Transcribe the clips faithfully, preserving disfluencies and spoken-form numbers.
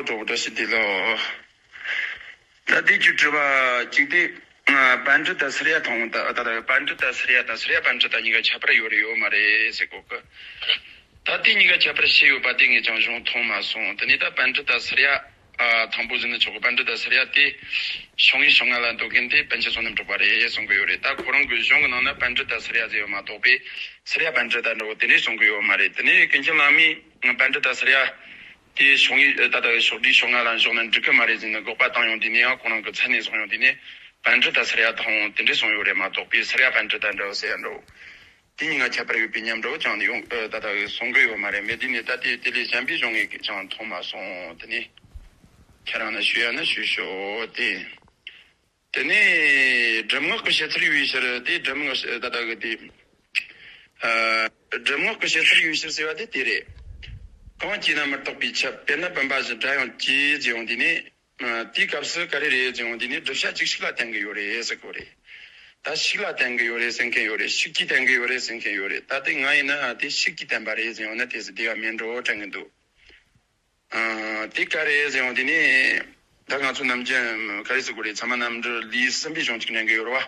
གྲོགས་བཀྲ་ཤིས་བདེ་ལེགས། ད་དེ་ཅིག་དྲི་བ་གཅིག་དེ། ཨ། པཎྜི་ཏ་སུརྱ་དང་ད་ད་ད་པཎྜི་ཏ་སུརྱ་དང་སུརྱ་པཎྜི་ཏ་གཉིས་ཀ་ཁྱད་པར་ཡོད་རེད་ཡོད་མ་རེད་ཟེར་གོ་གི། ད་དེ་གཉིས་ཀ་ཁྱད་པར་ཕྱེ་ཡོད་པ་དེ་ངས་ཀྱང་གཞུང་མཐོང་མ་སོང་། དེ་ནས་ད་པཎྜི་ཏ་སུརྱ། ཨ། དང་པོ་ཟེར་ན་ཆོག་གི། པཎྜི་ཏ་སུརྱ་དེ་ཤོག་ངོས་ཤོག་ལྔ་ལ་འདོད་མཁན་དེ་པཎ་ཆེན་བསོད་ནམས་གྲགས་པ་རེད་གསུང་གི་ཡོད་རེད། ད་ཁོ་རང་གི་གཞུང་གི་ནང་ན་པཎྜི་ཏ་སུརྱ་ཟེར་ཡོད་མ་གཏོགས་པའི་སུརྱ་པཎྜི་ཏ་འདྲ་བོ་དེ་འདྲས་གསུང་གི་ཡོད་མ་རེད། དེ་ནས་ཀུན་མཁྱེན་བླ་མས་པཎྜི་ཏ་སུརྱ་དེ་ཤོག་ངོས་ད་ལྟ་ཤོག་སྒྲིལ་ཤོག་ལྔ་ལ་འཇོག་ན་འགྲིག་གི་མ་རེད་ཟེར་ནས་དགག་པ་བཏང་ཡོང་དུས་ནས། ཡང་ཁོ་རང་གི་མཚན་ནས་བཟུང་ཡོང་དུས་ནས་པཎྜི་ཏ་སུརྱ་དང་དེ་འདྲས་གསུངས་ཡོད་རེད་མ་གཏོགས་པའི་སུརྱ་པཎྜི་ཏ་འདྲ་བོ་ཟེར་ཡ་འདྲ་བོ། དེ་གཉིས་ཀ་ཁྱད་པར་ཡོད་པའི་ཉམས་འདྲ་བོ་ཅང་ཡོང་ད་ལྟ་གསུང་གི་ཡོད་མ་རེད། མེད་དུས་ནས་ད་ལྟའི་དེ་ལས་གཞན་པའི་གཞུང་ངས་ཀྱང་མཐོང་མ་སོང་། དེ་ནས་ཁྱེད་རང་ན་ཞུ་ཡ་ན་ཞུ་ཤོག་དེ། དེ་ནས་སྒྲུབ་ངག་གི་བཤད་ཚུལ་ཡོད་ཕྱིར་དེ། སྒྲུབ་ངག་ད་ལྟ་གི་དེ། ཨ། སྒྲུབ་ངག་གི་བཤད་ཚུལ་ཡོད་ཕྱིར་ཟེར་བ་དེ་དེ་རེད། གང་བགྱིས་ན་མི་རྟག་པས་ཁྱབ། དཔེར་ན་བུམ་པ་བཞིན་སྒྲ་ཡང་གཅིག་ཟེར་ཡོང་དུས་ནས། ཨ། དེའི་སྐབས་སུ་ག་རེ་རེད་ཟེར་ཡོང་དུས་ནས། བསྒྲུབ་བྱ་གཅིག་ཤུགས་ལ་བརྟེན་གྱི་ཡོད་རེད་ཟེར་གོ་རེད། ད་ཤུགས་ལ་བརྟེན་གྱི་ཡོད་རེད་ཟེར་མཁན་ཡོད་རེད། ཤུགས་ཀྱིས་བརྟེན་གྱི་ཡོད་རེད་ཟེར་མཁན་ཡོད་རེད། ད་དེ་ང་ཡིན་ན་དེ་ཤུགས་ཀྱིས་བརྟེན་པ་རེད་ཟེར་ཡོང་ན་དེ་ཟེར་བདེ་བ་མེད་འགྲོ་དྲན་གྱི་འདུག། ཨ། དེ་ག་རེ་ཟེར་ཡོང་དུས་ནས། ད་ང་ཚོ་ནམ་རྒྱུན་ག་རེ་ཟེར་དགོས་རེད། ཚད་མ་རྣམ་འགྲེལ་ལེའུ་གསུམ་པའི་གཞུང་གཅིག་འདྲེན་གྱི་ཡོད་རེད་བ།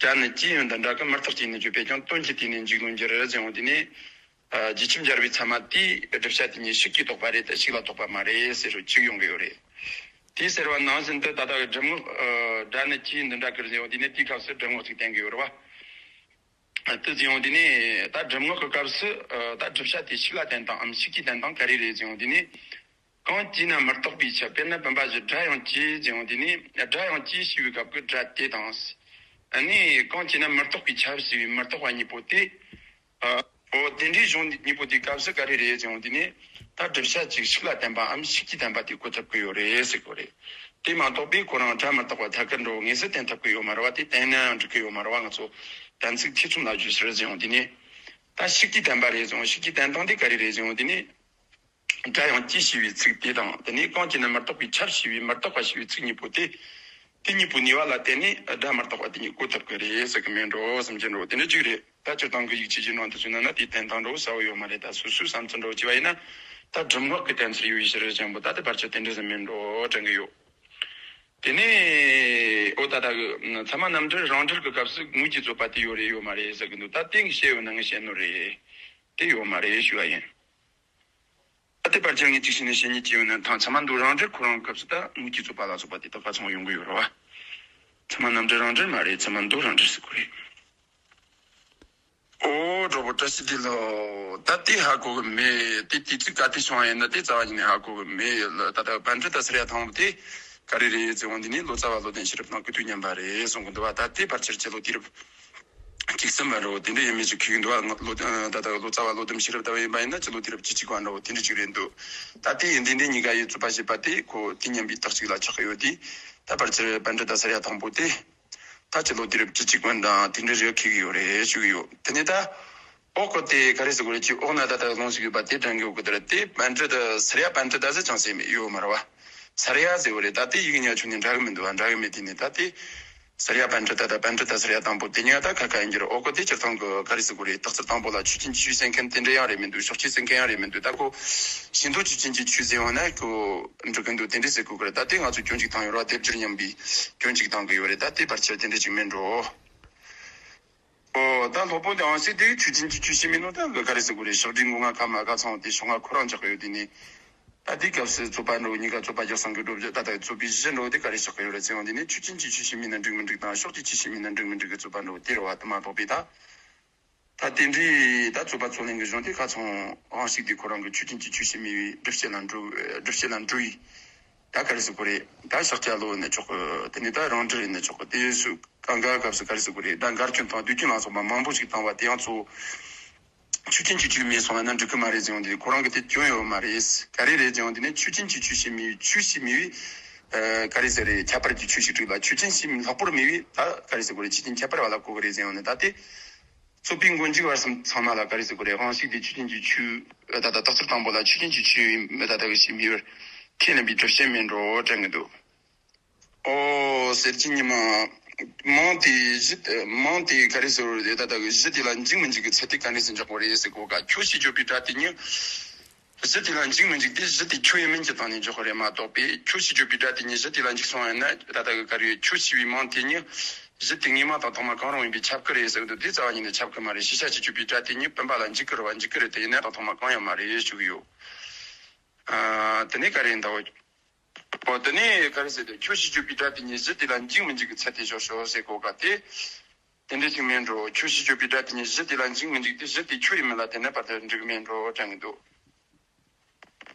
སྒྲ་ནི་སྐྱེ་ཡུལ་འདི་འདྲ་གི། མི་རྟག་སྐྱེས་ནས་བརྗོད་པས་ཀྱང་། དོན་གྱི་དུས་ནས་འཇིག་རློམ་འགྱུར་ཟེར་ཡོང་དུས་ནས། ཨ། རྗེ་ཁྱིམ་སྦྱར་བའི་ཚད་མ་དེས་བསྒྲུབ་བྱ་དེ་ཉིད་ཤུགས་ཀྱིས་རྟོགས་པ་རེད་དེ་ཤུགས་ལ་རྟོགས་པ་མ་རེད་ཟེར་རོ་གཅིག་ཡོང་གི་ཡོད་རེད། དེ་ཟེར་བ་ནང་བཞིན་དུ་ད་ལྟ་གི་སྒྲུབ་ངག་ཨ། སྒྲ་ནི་སྐྱེ་ཡུལ་འདི་འདྲ་གི་ཟེར་ཡོང་དུས་ནས། དེའི་སྐབས་སུ་སྒྲུབ་ངག་ཅིག་བསྟན་གྱི་ཡོད་རེད་བ། དེ་ཟེར་ཡོང་དུས་ནས་ད་སྒྲུབ་ངག་གི་སྐབས་སུ། ཨ། ད་བསྒྲུབ་བྱ་དེ་ཤུགས་ལ་བརྟེན་དང་འམ་ཤུགས་ཀྱིས་བརྟེན་དང་ག་རེ་རེད་ཟེར་ཡོང་དུས་ནས། གང་བགྱིས་ན་མི་རྟག་པས་ཁྱབ། དཔེར་ན་བུམ་པ་བཞིན་སྒྲ་ཡང་གཅིག་ཟེར་ཡོང་དུས་ནས། སྒྲ་ཡང་གཅིག་ཞེས་པའི་སྐབས་ཀྱི་སྒྲ་དེ་དང་། ཨ་ནི་གང་བགྱིས་ན་མི་རྟག་པས་ཁྱབ་ཞེས་པའི་མི་རྟག་པ་གཉིས་པོ་དེ། ཨ། འོ་དེ་འདྲའི་གཞུང་གཉིས་པོ་དེའི་སྐབས་སུ་ག་རེ་རེད་ཟེར་ཡོང་དུས་ནས། ད་བསྒྲུབ་བྱ་གཅིག་ཤུགས་ལ་བརྟེན་པའམ་ཤུགས་ཀྱིས་བརྟེན་པ་དེ་གོ་ཐུབ་ཀྱི་ཡོད་རེད་ཟེར་གོ་རེད། དེ་མ་གཏོགས་པའི་ཁོ་རང་སྒྲ་མི་རྟག་པ་ཐད་ཀར་འགྲོ་དངོས་སུ་བསྟན་ཐུབ་ཀྱི་ཡོད་མ་རེད་བ། དེ་བསྟན་ན་ཡང་འགྲིག་གི་ཡོད་མ་རེད་བ། ང་ཚོ་གཏན་ཚིགས་ཐེ་ཚོམ་ལ་འཇུག་ཕྱིར་ཟེར་ཡོང་དུས་ནས། ད་ཤུགས་ཀྱིས་བརྟེན་པ་རེད་ཟེར་ཡོང་། ཤུགས་ཀྱིས་བརྟེན་སྟངས་དེ་ག་རེ་རེད་ཟེར་ཡོང་དུས་ནས། སྒྲ་ཡང་གཅིག་ཞེས་པའི་ཚིག་དེ་དང་། དེ་ནས་གང་བགྱིས་ན་མི་རྟག་པས་ཁྱབ་ཞེས་པའི་མི་རྟག་པ་ཞེས་པའི་ཚིག་གཉིས་པོ་དེ། དེ་གཉིས་པོའི་ནུས་པ་ལ་བརྟེན་ནས་སྒྲ་མི་རྟག་པ་དེ་གཉིས་གོ་ཐུབ་ཀྱི་རེད་ཟེར་གི་མེད་འགྲོ་བསམ་གྱི་འགྲོ། དེ་འདྲ་གཅིག་རེད། ད་སྤྱིར་བཏང་གི་ཡིག་ཆ་གི་ནང་དུ་བྱུང་ན་ན་དེའི་བསྟན་སྟངས་འགྲོ་གསལ་བོ་ཡོད་མ་རེད། ད་སོ་སོའི་བསམ་ཚུལ་འགྲོ་བྱས་པ་ཡིན་ན། ད་སྒྲུབ་ངག་གི་བསྟན་ཚུལ་ཡོད་ཡིན་ཕྱིར་ཅན་པོ་ད་དེ་བར་ཆད་དེ་འདྲ་ཟིག་མེད་འགྲོ་དྲན་གི་ཡོད། དེ་ནས་ཨོ་ད་ད་གི་ཚད་མ་རྣམ་འགྲེལ་རང་འགྲེལ་གི་སྐབས་སུ་དངོས་ཀྱི་རྩོད་པ་དེ་ཡོད་རེད་ཡོད་མ་རེད་ཟེར་གི་འདུག། ད་དེ་གི་བཤད་ཡོད་ན་ངས་བཤད་ནོ་རེད། དེ་ཡོད་མ་རེད་ཞུ་བ་ཡིན། ད་དེ་བར་ཆད་ངས་གཅིག་བྱས་ནས་བཤད་ཉེས་ཅི་ཡོད་ན། ཐང་ཚད་མ་མདོ་རང་འགྲེལ་ཁོ་རང་སྐབས་སུ་ད་དངོས་ཀྱི་རྩོད་པ་ལ་སོགས་པ་དེ་དག་ག་ཚང་ཡོང་གི་ཡོད་རེད་བ། ཚད་མ་རྣམ་འགྲེལ་རང་འགྲེལ་མ་རེད། ཚད་མ་མདོ་རང་འགྲེལ་ཟེར་གོ་རེད། ཨོ་གྲོགས་པོ་བཀྲ་ཤིས་བདེ་ལེགས། ད་དེ་ཧ་གོ་གི་མེད། དེ་དུས་ཚིགས་ག་དུས་བྱུང་བ་ཡིན་ན་དེ་རྩ་བ་ཉིད་ནས་ཧ་གོ་གི་མེད། ད་ལྟ་པཎྜི་ཏ་སུརྱ་དང་པོ་དེ་ག་རེ་རེད་ཟེར་འོང་དུས་ནས། ལོ་ཙཱ་བ་བློ་ལྡན་ཤེས་རབ་དང་སྐུ་དུས་མཉམ་པ་རེད་གསུང་གི་འདུག་བ། ད་དེ་ཕལ་ཆེར་སྤྱི་ལོ་དུས་རབས་བཅུ་གསུམ་པ་འདྲ་བོ་དེ་འདྲ་ཡིན་མིན་ཞིག་ཁེལ་གི་འདུག་བ། ལོ་ད་ལྟ་ལོ་ཙཱ་བ་བློ་ལྡན་ཤེས་རབ་ལྟ་བུ་ཡིན་པ་ཡིན་ན་སྤྱི་ལོ་དུས་རབས་བཅུ་གཅིག་པ་འདྲ་བོ་དེ་འདྲ་ཅིག་རེད་འདུག། ད་དེ་ཡིན་དུས་འདི་གཉིས་ཀ་ཡི་རྩོད་པ་བྱེད་པ་དེ་ཁོ་དུས་མཉམ་པའི་རྟགས་གཅིག་ལ་ཆགས་ཀྱི་ཡོད་དུས། ད་ཕལ་ཆེར་པཎྜི་ཏ་སུརྱ་དང་པོ་དེ་ད་སྤྱི་ལོ་དུས་རབས་བཅུ་གཅིག་པ་འདྲ་དེ་འདྲ་རེད་ཁེལ་གི་ཡོད་རེད་ཞུ་གི་ཡོད། དེ་ནས་ད་འོག་གི་དེ་ག་རེ་ཟེར་དགོས་རེད། ཅིག་འོག་ན་ད་ལྟ་ལོངས་ཞིག་ཡོད་པ་དེ་དྲན་གི་ཡོད་གི། དེ་ར་དེ་པཎྜི་ཏ་སུརྱ་པཎྜི་ཏ་ཟེར་ཅང་ཟེར་མེད་ཡོད་མ་རེད་བ། སུརྱ་ཟེར་བ་རེད། ད་དེ་ཡིག་ཉ་ཆུ་ནས་འདྲ་གི་མི་འདུག་བ། འདྲ་གི་མེད་དེ་ནས་ད་དེ། སུརྱ་པཎྜི་ཏ་དང་པཎྜི་ཏ་སུརྱ་དང་པོ་དེ་གཉིས་ད་ཁ་ཁ་ཡིན་གྱི་རེད། འོག་གི་དེ་སྤྱིར་བཏང་གི་ག་རེ་ཟེར་དགོས་རེད། རྟགས་གསལ་དང་པོ་ལ་ཆོས་ཅན་གྱི་ཆོས་ཟེར་མཁན་དེ་འདྲ་ཡང་རེད་མི་འདུག། ཕྱོགས་ཆོས་ཟེར་མཁན་ཡང་རེད་མི་འདུག། ད་ཁོ་ཤིན་ཏུ་ཆོས་ཅན་གྱི་ཆོས་ཟེར་འོང་ན་ཁོ་འགྲིག་གི་འདུག། དེ་འདྲ་ཟེར་དགོས་གི་རེད། ད་དེ་ང་ཚོ་སྐྱོན་གཅིག་བཏང་ཡོད་རེད་བ། སྡེབ་སྦྱོར་ཉམས་པའི་སྐྱོན་གཅིག་བཏང་གི་ཡོད་རེད། ད་དེ་ཕལ་ཆེར་དེ་འདྲ་ཅིག་མིན་འགྲོ། ཨོ་ད་སློབ་དཔོན་དེ་ཨང་སི་དེ་ཆོས་ཅན་གྱི་ཆོས་ཤིག་མིན་ནོ། ད་ག་རེ་ཟེར་དགོས་རེད། ཕྱག་བྲིས་མགོ་རྔ་ཁ་མ་ཁ་ཚང་དེ་ཤོག་ལྔ་ཁོ་རང་འཇོག་གི་ཡོད་དེ་ནི། ད་དེའི་སྐབས་སུ་རྩོད་པ་འགྲོ་གཉིས་ཀ་རྩོད་པ་རྒྱག་སང་གི་སྒྲུབ་བྱེད་ད་ལྟ་རྩོད་པའི་གཞི་འགྲོ་དེ་ག་རེ་ཆགས་ཀྱི་ཡོད་རེད་ཟེར་ཡོང་དུས་ནི། ཆོས་ཅན་གྱི་ཆོས་ཤིག་མིན་ན་འགྲིག་མི་འགྲིག་དང་། ཕྱོགས་ཀྱི་ཆོས་ཤིག་མིན་ན་འགྲིག་མི་འགྲིག་གི་རྩོད་པ་འགྲོ་དེ་རེད་བ། དེ་མ་གཏོགས་པའི་ད་ད་དེ་འདྲའི་ད་རྩོད་པ་རྩོད་ལེན་གྱི་གཞུང་དེ་ཁ་ཚང་དབང་ཞིག་དེ་ཁོ་རང་གི་ཆོས་ཅན་གྱི་ཆོས་ཤིག་མིན་པའི་སྒྲུབ་བྱེད་ལ་འགྲོ་སྒྲུབ་བྱེད་ལ་འགྲོ་བའི་ད་ག་རེ་ཟེར་དགོས་རེད། ད་ཕྱག་རྒྱ་བློ་ཡིན་ན་ཆོག་གི། དེ་ནས་ད་རང་འགྲེལ་ཡིན་ན་ཆོག་གི། དེ་སུ་གང་ག་སྐབས་སུ་ག་རེ་ཟེར་དགོས་རེད། ད་འགལ་སྐྱོན་དང་དུས་རྒྱུན་ལ་སོགས་པ་མང་པོ་ཞིག་བཏང་བ་དེ་ཡང་གཙོ་བོ། ཆོས་ཅན་གྱི་ཆོས་མིན་སོང་བ་ན་འགྲིག་གི་མ་རེད་ཟེར་ཡོང་དུས་ཁོ་རང་གི་དེ་སྐྱོན་ཡོད་མ་རེད། ག་རེ་རེད་ཟེར་ཡོང་དུས་ནི་ཆོས་ཅན་གྱི་ཆོས་ཤིག་མིན་པའི་ཆོས་ཤིག་མིན་པའི། ཨ། ག་རེ་ཟེར་རེད། ཁྱད་པར་གྱི་ཆོས་ཤིག་བསྒྲིགས་ལ་ཆོས་ཅན་ཤིག་ལྷག་པར་མིན་པའི་ད་ག་རེ་ཟེར་དགོས་རེད། ཆོས་ཅན་ཁྱད་པར་བ་ལ་གོ་གི་རེད་ཟེར་ཡོང་ནས། ད་དེ་རྩོད་པའི་མགོ་མཇུག་བར་གསུམ་ཚང་མ་ལ་ག་རེ་ཟེར་དགོས་རེད། དབང་ཞིག་དེ་ཆོས་ཅན་གྱི་ཆོས་ད་ལྟ་རྟགས་གསལ་དང་པོ་ལ་ཆོས་ཅན་གྱི་ཆོས་ཡིན་མི་ད་ལྟ་གི་ཤིག་མིན་པར་ཁས་ལེན་པའི་སྒྲུབ་བྱེད་མིན་འགྲོ་དྲན་གི་འདུག། ཨོ་ཟེར་གྱི་ཉི་མ། མང་དེ་གཞི་མང་དེ་ག་རེ་ཟེར་རེད། ད་ལྟ་གི་གཞི་དེ་ལ་འཇིག་མི་འཇིག་གི་ཚད་དེ་ག་འདྲས་སེ་འཇོག་དགོས་རེད་ཟེར་གོ་ག་ཁྱོད་ཞེས་བརྗོད་པའི་སྒྲ་དེ་ཉིད་ གཞི་དེ་ལ་འཇིགས་མི་འཇིགས་དེ་གཞི་དེ་ཁྱོད་ཡིན་མིན་གྱི་སྟེང་ནས་འཇོག་གི་རེད་མ་གཏོགས་པས། ཁྱོད་ཞེས་བརྗོད་པའི་སྒྲ་དེ་ཉིད་གཞི་དེ་ལ་འཇིགས་སོང་བ་ཡིན་ན། ད་ལྟ་གི་ག་རེ་ཡོད། ཁྱོད་ཞེས་པའི་མིང་དེ་ཉིད་གཞི་དེ་དངོས་མིང་དང་ཐོག་མ་གང་རུང་ཡིན་པས་ཁྱབ་ཀྱི་རེད་ཟེར་གི་འདུག་དེ་རྩ་བ་ཉིད་ནས་ཁྱབ་ཀྱི་མ་རེད། ཤེས་བྱ་ཞེས་བརྗོད་པའི་སྒྲ་དེ་ཉིད་བུམ་པ་ལ་འཇིགས་ཀྱི་རེད་བ། འཇིགས་ཀྱི་རེད་དེ་ཡིན་ན་དང་ཐོག་མ་གང་ཡང་མ་རེད་ཞུ་གི་ཡོད། ཨ། དེ་ནས་ག་རེ་འདའོ། ཨོ། དེ་ནས་ག་རེ་ཟེར་ཏེ། ཁྱོད་ཞེས་བརྗོད་པའི་སྒྲ་དེ་ཉིད་གཞི་དེ་ལ་འཇིགས་མི་འཇིགས་ཀྱི་ཚད་དེ་བཞག་ཤོག་ཟེར་གོ་ག་དེ། དེ་འདྲ་ཞིག་མིན་འགྲོ། ཁྱོད་ཞེས་བརྗོད་པའི་སྒྲ་དེ་ཉིད་གཞི་དེ་ལ་འཇིགས་མི་འཇིགས་དེ་གཞི་དེ་ཁྱོད་ཡིན་མིན་ལ་བརྟེན་ནས་བར་དུ་འགྲིག་མིན་འགྲོ་དྲན་གི་འདུག་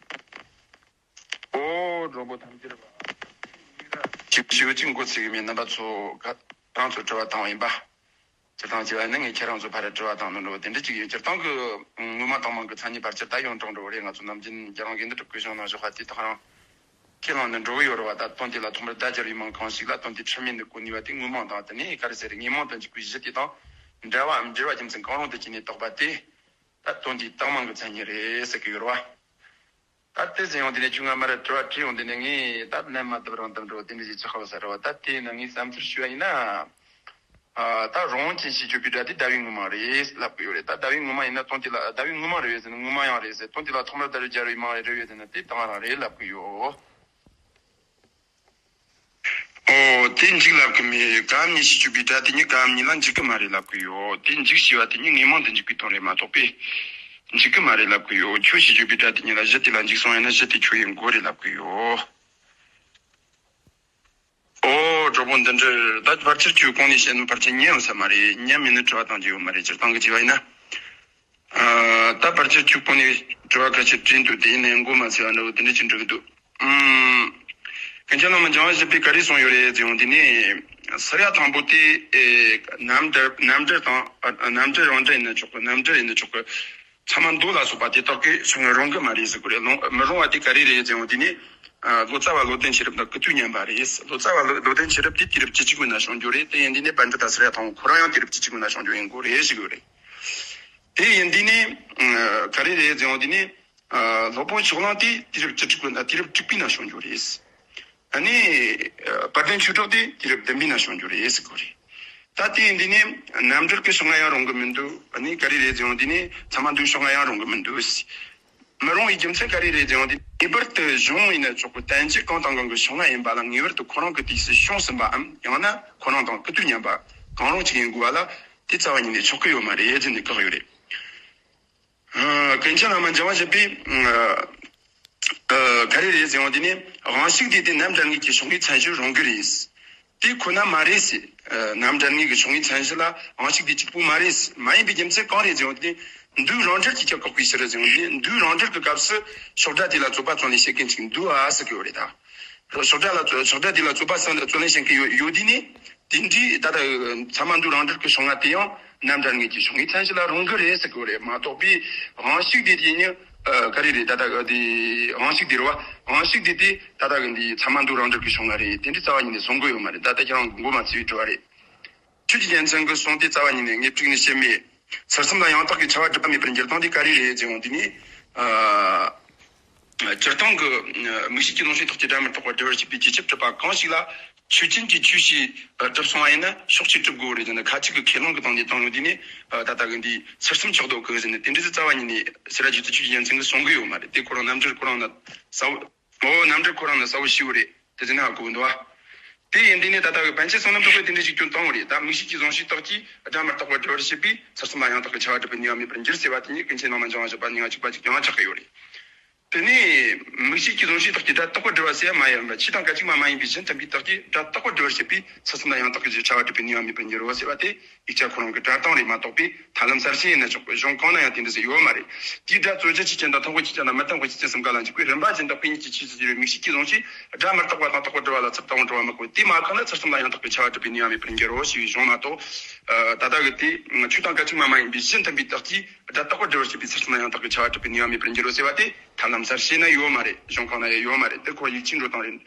ཨོ། གྲོགས་པོ་ཐམས་ཅད་པ། ཅིག་ཞིབ་ཅིག་མགོ་ཚོས་གི་མེད། རྣམ་པ་ཚོ་ག་རང་ཚོ་དྲི་བ་བཏང་བ་ཡིན་པ། སྤྱིར་བཏང་བྱས་པ་ནི་ངས་ཁྱེད་རང་ཚོ་ཕར་དྲི་བ་བཏང་ནི་འགྲོ་དེ་འདྲ་ཅིག་ཡིན། སྤྱིར་བཏང་གི་ངོ་མ་དང་མ་གི་མཚན་ཉིད་བར་ཆད་ད་ཡོངས་གྲགས་འགྲོ་བ་རེད། ང་ཚོ་ནམ་རྒྱུན་རྒྱ་རང་གི་འདི་སྒྲུབ་གི་བྱུང་ན་ཞོག་ཁ་དེ་དག་རང་ཁས་བླངས་ནས་འགྲོ་གི་ཡོད་རེད་བ། ད་དོན་དེ་ལ་ཐོག་མར་བརྡ་སྦྱར་བའི་མིང་གང་ཞིག་ལ་དོན་དེ་འཁྲུལ་མེད་ནི་གོ་ནུས་པ་དེ་དངོས་མིང་དང་། དེ་ནས་ག་རེ་ཟེར། དངོས་མིང་དུ་འཇུག་པའི་གཞི་དེ་དང་འབྲེལ་བའམ་འབྲེལ་བ་རྒྱུ་མཚན་གང་རུང་དུ་བྱས་ནས་བཏགས་པ་དེ། ད་དོན་དེའི་རྟགས་མིང་གི་མཚན་ཉིད་རེད་ཟེར་གི་ཡོད་རེད་བ། ད་དེ་ཟེར་ཡོང་དུས་ནས་ཁྱོད་ང་མར་དྲི་བ་དྲིས་ཡོང་དུས་ནས་ངས་ད་ལན་མ་བཏབ་རང་བཏབ་འགྲོ་དེ་འདྲ་ཞིག་ཆགས་པ་ས་རེད་བ། ད་དེ་ཡིན་ན་ངས་བསམ་ཚུལ་ཞུ་བ་ཡིན་ན། ཨ། ད་རང་དབང་ཅན་ཞེས་བརྗོད་པའི་སྒྲ་དེ་བརྡ་བའི་དངོས་མིང་རེད་ལབ་གི་ཡོད་རེད། ད་བརྡ་བའི་དངོས་མིང་ཡིན་ན་དོན་དེ་ལ་བརྡ་བའི་དངོས་མིང་རེད་ཟེར་ན་དངོས་མིང་ཡང་རེད་ཟེར། དོན་དེ་ལ་ཐོག་མར་བརྡ་སྦྱར་བའི་མིང་རེད་རེད་ཟེར་ན་དེ་དང་རང་རེད་ལབ་གི་ཡོད། ཨོ། དེ་འཇིགས་ལབ་གི་མེད། ག་བ་མྱི་ཞེས་བརྗོད་པའི་སྒྲ་དེ་ཉིད་ག་བ་མྱི་ལ་འཇིགས་གི་མ་རེད་ལབ་གི་ཡོད། དེ་འཇིགས་ཞེས་པ་དེ་ཉིད་དངོས་མིང་དུ་འཇུག་པའི་དོན་རེད་མ་གཏོགས་པས་འཇིགས་གི་མ་རེད་ལབ་གི་ཡོད། ཁྱོད་ཞེས་བརྗོད་པའི་སྒྲ་དེ་ཉིད་ལ་གཞི་དེ་ལ་འཇིགས་སོང་ཡིན་ན་གཞི་དེ་ཁྱོད་ཡིན་དགོས་རེད་ལབ་གི་ཡོད། ཨོ། གྲོགས་པོ་འདི་འདྲར་ད་ཕལ་ཆེར་ཁྱོད་གོང་ནས་བཤད་ནོ་ཕལ་ཆེར་ཉན་ཡོད་ས་མ་རེད། ཉན་མེད་ན་དྲི་བ་བཏང་རྒྱུ་ཡོད་མ་རེད། སྤྱིར་བཏང་གི་བྱས་པ་ཡིན་ན། ཨ། ད་ཕལ་ཆེར་ཁྱོད་གོང་ནས་དྲི་བ་ཁ་ཤས་དྲིས་འདུག་དེ་ཡིན་ནའི་མགོ་མ་ཚོས་པ་འདྲ་བོ་དེ་འདྲ་ཅིག་འགྲོ་གི་འདུག་ཨུམ། ཀུན་མཁྱེན་བླ་མ་འཇམ་དབྱངས་བཞད་པས་ག་རེ་གསུངས་ཡོད་རེད་ཟེར་ཡོང་དུས་ནས། ཟེར་ཡ་དང་པོ་དེ། ཨེ། རྣམ་འགྲེལ། རྣམ་འགྲེལ་དང་། ཨ། རྣམ་འགྲེལ་རང་འགྲེལ་ཡིན་ན་ཆོག་གི། རྣམ་འགྲེལ་ཡིན་ན་ཆོག་གི། ཚད་མ་མདོ་ལ་སོགས་པ་དེ་དག་གིས་བྱུང་བར་རུང་གི་མ་རེད་ཟེར་གི་རེད། ལོང་། མི་རུང་བ་དེ་ག་རེ་རེད་ཟེར་ཡོང་དུས་ནས། ཨ། ལོ་ཙཱ་བ་བློ་ལྡན་ཆོས་རབ་དང་ཀུན་བཏུས་མཉམ་པ་རེད། ལོ་ཙཱ་བ་བློ་ལྡན་ཆོས་རབ་དེ་དུས་རབས་བཅུ་གཅིག་པའི་ནང་བྱུང་རྒྱུ་རེད། དེ་ཡིན་དུས་ནས་པཎྜི་ཏ་ཟེར་ཡ་དང་པོ་ཁོ་རང་ཡང་དུས་རབས་བཅུ་གཅིག་པའི་ནང་བྱུང་རྒྱུ་ཡིན་དགོས་རེད་ཟེར་གི་རེད། དེ་ཡིན་དུས་ནས། ཨ། ག་རེ་རེད་ཟེར་ཡོང་དུས་ནས། ཨ། སློབ་དཔོན་ཕྱོགས་གླང་དེ་དུས་རབས་བཅུ་དྲུག་པའི། དུས་རབས་དྲུག་པའི་ནང་བྱུང་རྒྱུ་རེད། ཨ་ནི། ཨ། དཔལ་ལྡན་ཆོས་གྲགས་དེ་དུས་རབས་བདུན་པའི་ནང་བྱུང་རྒྱུ་རེད་ཟེར་གི་རེད། ད་དེ་ཡིན་དུས་ནས་རྣམ་འགྲེལ་གྱི་ཕྱོགས་ལྔ་ཡང་རུང་གི་མི་འདུག་ཨ་ནི་ག་རེ་རེད་ཟེར་ཡོང་དུས་ནས་ཚད་མ་མདོའི་ཕྱོགས་ལྔ་ཡང་རུང་གི་མི་འདུག་མི་རུང་བའི་རྒྱུ་མཚན་ག་རེ་རེད་ཟེར་ཡོང་དུས། ངེས་པར་དུ་གཞུང་ཡིན་ན་ཆོག་གི། བསྟན་བཅོས་གང་དང་གང་གི་ཕྱོགས་ལྔ་ཡིན་པ་ལ་ངེས་པར་དུ་ཁོ་རང་གི་དུས་སུ་བྱུང་ཟིན་པའམ། ཡང་ན་ཁོ་རང་དང་ཀུན་བཏུས་མཉམ་པ་གང་རུང་ཅིག་ཡིན་དགོས་པ་ལ་དེ་རྩ་བ་ཉིད་ནས་ཆོག་གི་ཡོད་མ་རེད་ཟེར་ནས་བཀག་ཡོད་རེད། ཨ། ཀུན་མཁྱེན་བླ་མ་འཇམ་དབྱངས་བཞད་པས། ཨ། ཨ། ག་རེ་རེད་ཟེར་ཡོང་དུས་ནས། དབང་ཕྱུག་དེ་དེ་རྣམ་འགྲེལ་དངོས་ཀྱི་ཕྱོགས་ཀྱི་མཚན་གཞི་རུང་གི་རེད། དེ་ཁོ་ན་མ་རེད་ཟེར། ཨ། རྣམ་འགྲེལ་དངོས་ཀྱི་ཕྱོགས་ཀྱི་མཚན་གཞི་ལ་དབང་ཕྱུག་དེ་གཅིག་པུ་མ་རེད་ཟེར། མ་ཡིན་པའི་རྒྱུ་མཚན་གང་རེད་ཟེར་ཡོང་དུས་ནས། མདོའི་རང་འགྲེལ་གྱིས་ཁྱབ་བཀག་པའི་ཕྱིར་ཟེར་ཡོང་དུས་ནས། མདོའི་རང་འགྲེལ་གྱི་སྐབས་སུ་ཕྱོགས་སྒྲ་དེ་ལ་རྩོད་པ་རྩོད་ལེན་བྱེད་མཁན་ཅིག་འདུག་ཨ་ཟེར་གི་ཡོད་རེད་ད། ཕྱོགས་སྒྲ་ལ་རྩོད། ཕྱོགས་སྒྲ་དེ་ལ་རྩོད་པ་རྩོད་ལེན་བྱེད་མཁན་ཡོད། ཡོད་དུས་ནས། དེ་འདྲའི་ད་ལྟ་ཚད་མ་མདོའི་རང་འགྲེལ་གྱི་ཕྱོགས་ལྔ་དེ་ཡང་རྣམ་འགྲེལ་དངོས་ཀྱི་ཕྱོགས་ཀྱི་མཚན་གཞི་ལ་རུང་གི་རེད་ཟེར་གི་རེད་མ་གཏོགས་པའི། དབང་ཕྱུག་དེ་དེ་ནི། ཨ། ག་རེ་རེད། ད་ལྟ་གི་དེ་དབང་ཕྱུག་དེ་རེད་བ། དབང་ཕྱུག་དེ་དེ་ད་ལྟ་གི་འདི་ཚད་མ་མདོའི་རང་འགྲེལ་གྱི་ཕྱོགས་ལྔ་རེད། དེ་འདྲའི་རྩ་བ་ཉིད་ནས་གསུང་གི་ཡོད་མ་རེད། ད་ལྟ་ཁྱེད་རང་གི་མགོ་མ་ཚོས་པའི་དྲི་བ་རེད། ཆོས་ཀྱི་རྒྱལ་མཚན་གྱི་གསུང་དེ་རྩ་བ་ཉིད་ནས་ངས་དཀྲུགས་ནས་བཤད་མེད། ཚུལ་གསུམ་ལ་ཡང་དག་གི་ཁྱབ་པ་གྲུབ་པ་མེད་པར་འགྱུར་སྟངས་དེ་ག་རེ་རེད་ཟེར་ཡོང་དུས་ནས། ཨ། སྤྱིར་བཏང་གི། ཨ། དམིགས་བྱེད་ཀྱི་རྫུན་ཕྱོགས་རྟགས་ཀྱིས་སྒྲ་མི་རྟག་པར་སྒྲུབ་པར་བྱེད་པའི་རྗེས་ཁྱབ་གྲུབ་པ་གང་ཞིག་ལ་ཆོས་ཅན་གྱི་ཆོས་ཞེས་གྲུབ་སོང་བ་ཡིན་ན་ཕྱོགས་གཅིག་གྲུབ་དགོས་རེད་ཟེར་ན། ཁ་ཅིག་གིས་ཁས་བླངས་ཀྱི་སྟེང་ནས་བཏང་ཡོང་དུས་ནས། ཨ། ད་ལྟ་གི་འདི་ཚུལ་གསུམ་ཆགས་འདུག་གི་ཟེར་ནས་དེ་འདྲ་ཟེར་རྩ་བ་ཉིད་ནས་སེ་ར་བྱེས་ཙི་ཆོས་ཀྱི་རྒྱལ་མཚན་གྱིས་གསུང་གི་ཡོད་མ་རེད། དེ་ཁོ་རང་རྣམ་འགྲེལ་ཁོ་རང་ན་གསལ་བོ། ཨོ། རྣམ་འགྲེལ་ཁོ་རང་ནི་གསལ་བོ་ཞེ་པོ་རེད། དེ་ཟེར་ན་ཧ་གོ་གི་འདུག་བ། དེ་ཡིན་དུས་ནས་ད་ལྟ་བའི་པཎ་ཆེན་བསོད་ནམས་རྡོ་རྗེས་དེ་འདྲའི་གཞུང་སྐྱོན་བཏང་བ་རེད། ད་དམིགས་བྱེད་ཀྱི་རྫུན་ཕྱོགས་རྟགས་ཀྱིས་སྒྲ་མི་རྟག་པར་སྒྲུབ་པར་བྱེད་པས་ཚུལ་གསུམ་ལ་ཡང་དག་གི་ཁྱབ་པ་གྲུབ་པའི་ནུས་པ་མེད་པར་འགྱུར་ཟེར་བ་དེ་ཉིད་ཀུན་མཁྱེན་བླ་མ་འཇམ་དབྱངས་བཞད་པ་ནས་ང་གཅིག་པ་གཅིག་ཀྱང་ཆགས་ཀྱི་ཡོད་རེད། དེ་ནས་དམིགས་བྱེད་ཀྱི་རྫུན་ཕྱོགས་རྟགས་ཀྱིས་སྒྲ་རྟག་པར་སྒྲུབ་པ་ཟེར་ཡ་མ་ཡིན་པ། ཆོས་དང་སྐད་ཅིག་མ་མ་ཡིན་པའི་གཞི་མཐུན་པའི་རྟགས་ཀྱིས་སྒྲ་རྟག་པར་སྒྲུབ་པར་བྱེད་པས་ཚུལ་གསུམ་ལ་ཡང་དག་གི་ཁྱབ་པ་གྲུབ་པའི་ནུས་པ་མེད་པར་འགྱུར་རོ་ཟེར་བ་དེ། ཡིག་ཆ་ཁོ་རང་གི་སྒྲ་གདངས་རེད་མ་གཏོགས་པའི་ཐབས་ལམ་གསར་བཤད་ཡིན་ན་ཆོག་པའི་གཞུང་གང་ན་ཡང་དེ་འདྲ་ཟེར་ཡོད་མ་རེད། དེའི་སྒྲ་རྩོད་བྱ་ཆོས་ཅན་དང་མཐུན་དཔེ་ཆོས་ཅན་དང་མི་མཐུན་དཔེ་ཆོས་ཅན་གསུམ་ཀ་ལ་འཇུག་པའི་རིམ་པ་བཞིན་དུ་དཔེ་ཉིད་ཀྱི་ཆོས་སུ་གྱུར་པའི་དམིགས་བྱེད་ཀྱི་རྫུན་ཕྱོགས་སྒྲ་མི་རྟག་པ་དང་རྟག་པར་སྒྲུབ་པ་ལ་ཚུར་ལྟ་བུ་འགྲོ་བ་མི་དགོས། དེ་མ་བཀག་ན་ཚུལ་གསུམ་ལ་ཡང་དག་པའི་ཁྱབ་པ་གྲུབ་པའི་ནུས་པ་མེད་པར་འགྱུར་རོ་ཞེས་པའི་གཞུང་མ་གཏོགས། ད་ལྟ་གི་དེ་ཆོས་དང་སྐད་ཅིག་མ་མ་ཡིན་པའི་གཞི་མཐུན་པའི་རྟགས་ཀྱིས་སྒྲ་རྟག་པར་སྒྲུབ་པར་བྱེད་པའི་ཚུལ་གསུམ་ལ་ཡང་དག་པའི་ཁྱབ་པ་གྲུབ་པའི་ནུས་པ་མེད་པར་འགྱུར་རོ་ཟེར་བ་དེ་ཐབས་ལམ་གསར་བཤད་ན་ཡོད་མ་རེད། གཞུང་གང་ན་ཡང་ཡོད་མ་རེད། དེ་ཁོ་ཡིག་ཆའི་འགྲོ་སྟངས་རེད།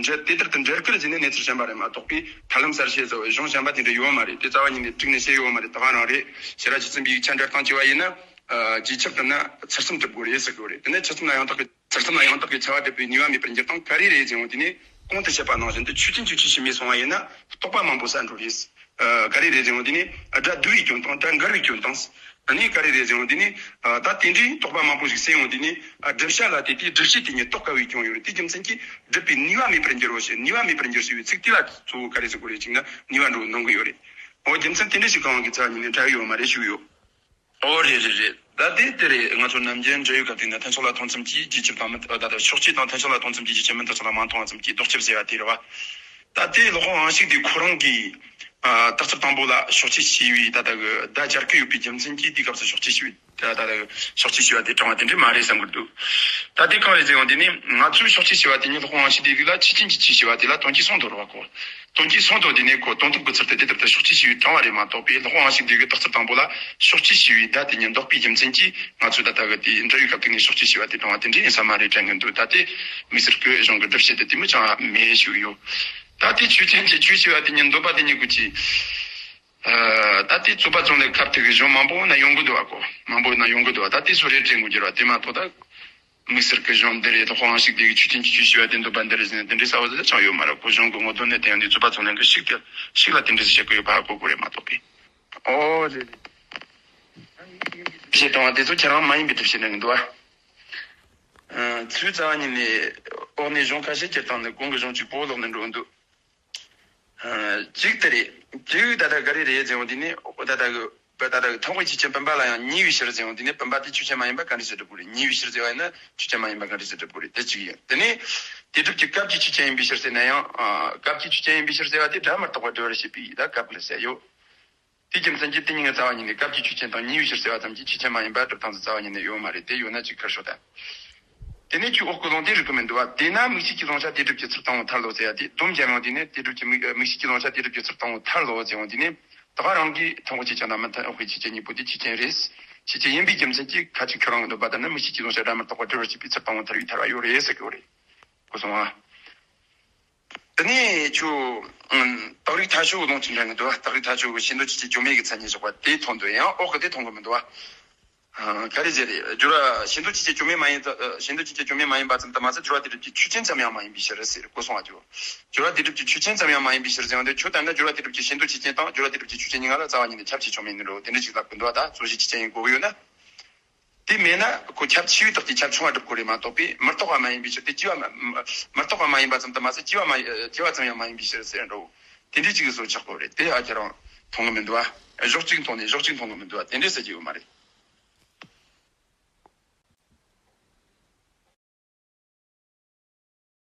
འགྲེལ་དེ་ལྟར་དུ་འགྲེལ་དཀར་ཟེར་ནས་གནས་ཚུལ་གཞན་པ་རེད་མ་གཏོགས་པའི་ཐབས་ལམ་གསར་བཤད་ཟེར་བའི་གཞུང་གཞན་པ་དེ་འདྲ་ཡོད་མ་རེད། དེ་རྩ་བ་ཉིད་ནས་དཀྲུགས་ནས་བཤད་ཡོད་མ་རེད། ད་ག་རང་རེད། ཤེས་རབ་ཀྱི་བཙུན་པའི་ཡིག་ཆ་འགྲེལ་སྟངས་བྱས་པ་ཡིན་ན། ཨ། རྗེས་ཁྱབ་ལྟར་ན་ཚུལ་གསུམ་གྲུབ་དགོས་རེད་ཟེར་གི་རེད། དེ་ནས་ཚུལ་གསུམ་ལ་ཡང་དག་གི་ཚུལ་གསུམ་ལ་ཡང་དག་གི་ཁྱབ་པ་གྲུབ་པའི་ནུས་པ་མེད་པར་འགྱུར་སྟངས་ག་རེ་རེད་ཟེར་ཡོང་དུས་ནས། གོང་དུ་བཤད་པ་ནང་བཞིན་དུ་ཆོས་ཅན་གྱི་ཆོས་ཞིག་མེད་སོང་བ་ཡིན་ན་རྟོག་པ་མང་པོ་ཟད་འགྲོ་རེད། ཨ། ག་རེ་རེད་ཟེར་ཡོང་དུས་ནས་སྒྲ་བསྡུ་བའི་སྐྱོན་དང་སྒྲ་འགལ་བའི་སྐྱོན་དང་། ཨ་ནི་ག་རེ་རེད་ཟེར་ཡོང་དུས་ནི། ཨ། ད་དེ་འདྲའི་དོགས་པ་མང་པོ་ཞིག་སེལ་ཡོང་དུས་ནི། ཨ། སྒྲུབ་བྱ་ལ་དེ་དེའི་སྒྲུབ་བྱེད་དེ་ཉིད་རྟོགས་དཀའ་བའི་སྐྱོན་ཡོད་རེད། དེའི་རྒྱུ་མཚན་གྱིས་སྒྲུབ་པའི་ནུས་པ་མེད་པར་འགྱུར་རོ་ཞེས། ནུས་པ་མེད་པར་འགྱུར་ཞེས་པའི་ཚིག་དེ་ལ་གཙོ་བོ་ག་རེ་ཟེར་དགོས་རེད་ཅིག་ན། ནུས་པ་འགྲོ་འདོན་གི་ཡོད་རེད། འོ། རྒྱུ་མཚན་དེ་འདྲ་ཞིག་གང་གི་རྩ་བ་ཉིད་ནས་འབྲེལ་ཡོད་མ་རེད་ཞུ་གི་ཡོད། ཨོ། རེད་རེད་རེད། ད་དེ་དེ་རེད། ང་ཚོ་ནམ་རྒྱུན་འབྲེལ་ཡོད་སྐབས་དེ་ན་མཐུན་ཕྱོགས་ལ་མཐོང་ཙམ་གྱིས་རྒྱས་ཁྱབ་དང་མི། ད་ལྟ་ཕྱོགས་གཅིག་དང་མཐུན་ཕྱོགས་ལ་མཐོང་ཙམ་གྱིས་རྒྱས་ཁྱབ། མི་མཐུན་ཕྱོགས་ལ་མ་མཐོང་བ་ཙམ་གྱིས་ལྡོག་ཁྱབ་ཟེར་བ་དེ་རེད་བ། ད་དེ་སློབ་དཔོན་དབང་ཕྱུག་དེ་ཁོ་རང་གིས། ཨ། རྟགས་གསལ་དང་པོ་ལ་ཕྱོགས་ཆོས་ཞེས་པའི་ད་ལྟ་གི་བརྡ་སྦྱར་གི་ཡོད་པའི་རྒྱུ་མཚན་གྱིས་དེའི་སྐབས་སུ་ཕྱོགས་ཆོས་ཞེས་པའི། ད་ད་ལྟ་གི་ཕྱོགས་ཆོས་ཞེས་པ་དེ་དྲངས་པ་དེ་འདྲ་མ་རེད་བསམ་གྱི་འདུག་ད་དེ་གང་རེད་ཟེར་ཡོང་དུས་ནི། ང་ཚོས་ཕྱོགས་ཆོས་ཞེས་པ་དེ་ཉིད་སློབ་དཔོན་དབང་ཕྱུག་དེ་རིགས་ལ་ཆོས་ཅན་གྱི་ཆོས་ཞེས་པ་དེ་ལ་དོན་གྱིས་གསུངས་འདུག་རེད་བ་ཁོ། དོན་གྱིས་གསུངས་འདུག་དེ་ནས་ཁོ་དོན་དམ་གྱི་ཚུལ་དུ་དེ་ལྟར་དུ་ཕྱོགས་ཆོས་ཞེས་པའི་དྲངས་པ་རེད་མ་གཏོགས་པའི། སློབ་དཔོན་དབང་ཕྱུག་དེ་གིས་རྟགས་གསལ་དང་པོ་ལ་ཕྱོགས་ཆོས་ཞེས་པའི་བརྡ་དེ་ཉིད་འདོགས་པའི་རྒྱུ་མཚན་གྱིས་ང་ཚོས་ད་ལྟ་གི་དེའི་འབྲེལ་ཡོད་སྐབས་དེ་ནས་ཕྱོགས་ཆོས་ཞེས་པ་དེ་དྲངས་པ་དེ་འདྲ་ཡིན་ས་མ་རེད་དྲན་གྱི་འདུག་ད་དེ་དམིགས་བསལ་གྱི་གཞུང་གི་སྒྲུབ་བྱེད་དེ་དེ་མོ་ཅང་མེད་ཞུ་གི་ཡོད། ད་དེ་ཆོས་ཅན་གྱི་ཆོས་ཞེས་པ་དེ་ཉིད་འདོད་པ་དེ་ཉིད་ཀྱི། ཨ། ད་དེ་རྩོད་པ་རྩོད་ལེན་སྐབས་དེ་གི་གཞུང་མང་པོ་ན་ཡོང་གི་འདུག་བ་ཁོ། མང་པོ་ན་ཡོང་གི་འདུག་བ། ད་དེ་ཚོ་རེད་དྲན་དགོས་ཀྱི་རེད་བ། དེ་མ་གཏོགས་ད། དམིགས་བསལ་གྱི་གཞུང་འདི་རེད། སློབ་དཔོན་དབང་ཕྱུག་དེ་གིས་ཆོས་ཅན་གྱི་ཆོས་ཞེས་པ་དེ་འདོད་པ་འདི་རེད་ཟེར་ནས་དེ་འདྲའི་གསལ་བོ་ཟེར་ཅང་ཡོད་མ་རེད་ཁོ། གཞུང་གི་ངོ་དོན་ནི་དེ་ཡང་དེ་རྩོད་པ་རྩོད་ལེན་གྱི་ཤུགས་དེ་ཤུགས་ལ་དེ་འདྲ་ཞིག་བྱེད་དགོས་ཡོད་པ་ཧ་གོ་དགོས་རེད་མ་གཏོགས་པའི། ཨོ། རེད་རེད། བཤད་གཏོང་བ་དེ་ཚོ་ཁྱེད་རང་མ་ཡིན་པའི་སྒྲུབ་བྱེད་འདྲ་གི་འདུག་ཨ། ཚུར་རྩ་བ་ཉིད་ནས་འོག་ནས་གཞུང་ཁ་ཤས་ཁྱེར་བཏང་ནས་གོང་གི་གཞུང་གཅིག་པོ་ལོག་ནས་འགྲོ་གི་འདུག་གཅིག་དེ་རེད། གཅིག་ད་ལྟ་ག་རེ་རེད་ཟེར་བ་དེ་ནི། ད་ལྟ་གི་ད་ལྟ་གི་ཐོགས་པའི་ཆོས་ཅན་བུམ་པ་ལ་ཡང་ཉེ་བའི་ཕྱིར་ཟེར་བ་དེ་ནི། བུམ་པ་དེ་ཆོས་ཅན་མ་ཡིན་པ་ག་འདྲ་ཞིག་སྒྲུབ་དགོས་རེད། ཉེ་བའི་ཕྱིར་ཟེར་བ་ཡིན་ན་ཆོས་ཅན་མ་ཡིན་པ་ག་འདྲ་ཞིག་སྒྲུབ་དགོས་རེད། དེ་གཅིག་ཡིན། དེ་ནས་དེ་སྒྲུབ་ཀྱི་སྐབས་ཀྱི་ཆོས་ཅན་ཡིན་པའི་ཕྱིར་ཟེར་ན་ཡང་། ཨ། སྐབས་ཀྱི་ཆོས་ཅན་ཡིན་པའི་ཕྱིར་ཟེར་བ་དེ་སྒྲ་མི་རྟག་པ་སྒྲུབ་པར་བྱེད་པའི་ད་སྐབས་ལ་ཟེར་ཡོད། དེའི་རྒྱུ་མཚན་གྱིས་དེ་གཉིས་ཀ་རྩ་བ་ཉིད་ནས་སྐབས་ཀྱི་ཆོས་ཅན་དང་ཉེ་བའི་ཕྱིར་ཟེར་བ་ཙམ་གྱིས་ཆོས་ཅན་མ་ཡིན་པ་སྒྲུབ་སྟངས་སུ་རྩ་བ་ཉིད་ནས་ཡོད་མ་རེད། དེ་ཡོད་ན་ཅིག་ཁར་ཤོག་དང་། དེ་ནས་ཁྱོད་འོག་གི་ལུང་དེ་རིགས་ཀྱི་མི་འདུག་བ། དེས་ན་དམིགས་བྱེད་ཀྱི་གཟུང་བྱ་དེ་སྒྲུབ་ཀྱི་ཚུལ་དང་པོ་མཐར་ལོག་ཟེར་ཡ་དེ་སྡོམ་རྒྱབ་ཡོང་དུས་ནི། དེ་སྒྲུབ་ཀྱི་དམིགས་དམིགས་བྱེད་ཀྱི་གཟུང་བྱ་དེ་སྒྲུབ་ཀྱི་ཚུལ་དང་པོ་མཐར་ལོག་ཟེར་ཡོང་དུས་ནི། ད་ག་རང་གིས་ཐོགས་པའི་ཆོས་ཅན་དང་མི་མཐུན་དཔོག་པའི་ཆོས་ཅན་གཉིས་པོ་དེ་ཆོས་ཅན་རེད། ཆོས་ཅན་ཡིན་པའི་རྒྱུ་མཚན་གྱིས་ཁ་ཅིག་ཁྱོད་རང་གི་འདོད་པ་ལྟར་ན་དམིགས་བྱེད་ཀྱི་གཟུང་བྱ་སྒྲ་མི་རྟག་པ་སྒྲུབ་པར་བྱེད་པའི་ཚུལ་དང་པོ་མཐར་བའི་ཐར་པ་ཡོད་རེད་ཟེར་གི་ཡོད་རེད། གོ་སོང་ང་། དེ་ནས་ཁྱོད། ཨ། རྟགས་རིགས་མཐའ་དཔྱོད་ཀྱི་ལུང་ཅིག་འདྲ་གི་འདུག་རྟགས་རིགས་མཐའ་དཔྱོད་ཀྱི་ཤེས་འདོད་ཆོས་ཅན་སྐྱོན་མེད་ཀྱི་མཚན་ཉིད་བཞག་པ་དེ་མཐོང་འདུག་ཡང་འོག་གི་དེ་མཐོང་གི་མི་འདུག་བ། ཨ། ག་རེ་ཟེར་རེད། སྦྱོར་བ་ཤེས་འདོད་ཆོས་ཅན་སྐྱོན་མེད་མ་ཡིན་ཙ། ཤེས་འདོད་ཆོས་ཅན་སྐྱོན་མེད་མ་ཡིན་པ་ཙམ་དུ་མ་ཟད། སྦྱོར་བ་དེ་སྒྲུབ་ཀྱི་ཆོས་ཅན་ཙམ་ཡང་མ་ཡིན་པའི་ཕྱིར་ཟེར། གོ་སོང་ང་། སྦྱོར་བ་དེ་སྒྲུབ་ཀྱི་ཆོས་ཅན་ཙམ་ཡང་མ་ཡིན་པའི་ཕྱིར་ཟེར་བ་འདི། ཁྱོད་ལྟར་ན་སྦྱོར་བ་དེ་སྒྲུབ་ཀྱི་ཤེས་འདོད་ཆོས་ཅན་དང་སྦྱོར་བ་དེ་སྒྲུབ་ཀྱི་ཆོས་ཅན་གཉིས་ཀ་ལ་རྩ་བ་ཉིད་ནས་ཁྱབ་ཆེས་བྱུང་མེད་ནི་འགྲོ། དེ་འདྲ་ཅིག་ལབ་གི་འདུག་བ། ད་རྩོད་གཞི་ཆོས་ཅན་ཡིན་དགོས་ཀྱི་ཡོད་ན། དེ་མེད་ན་ཁོ་ཁྱབ་ཆེ་བའི་རྟགས་ཀྱིས་ཁྱབ་ཆུང་བ་སྒྲུབ་དགོས་རེད་མ་གཏོགས་པས། མི་རྟག་པ་མ་ཡིན་པའི་ཕྱིར་ཏེ། སྐྱེ་བ་མ་མི་རྟག་པ་མ་ཡིན་པ་ཙམ་དུ་མ་ཟད། སྐྱེ་བ་མ་སྐྱེ་བ་ཙམ་ཡང་མ་ཡིན་པའི་ཕྱིར་ཟེར་འགྲོ། དེ་འདྲའི་ཅིག་གི་བཟོ་ཆགས་པོ་རེད། དེ་ཨ་ཁྱེད་རང་མཐོང་གི་མི་འདུག་བ། གཞོགས་གཅིག་མཐོང་ནས་གཞོགས་གཅིག་མཐོང་གི་མི་འདུག་བ། དེ་འདྲའི་ཟེར་གྱི་ཡོད་མ་རེད།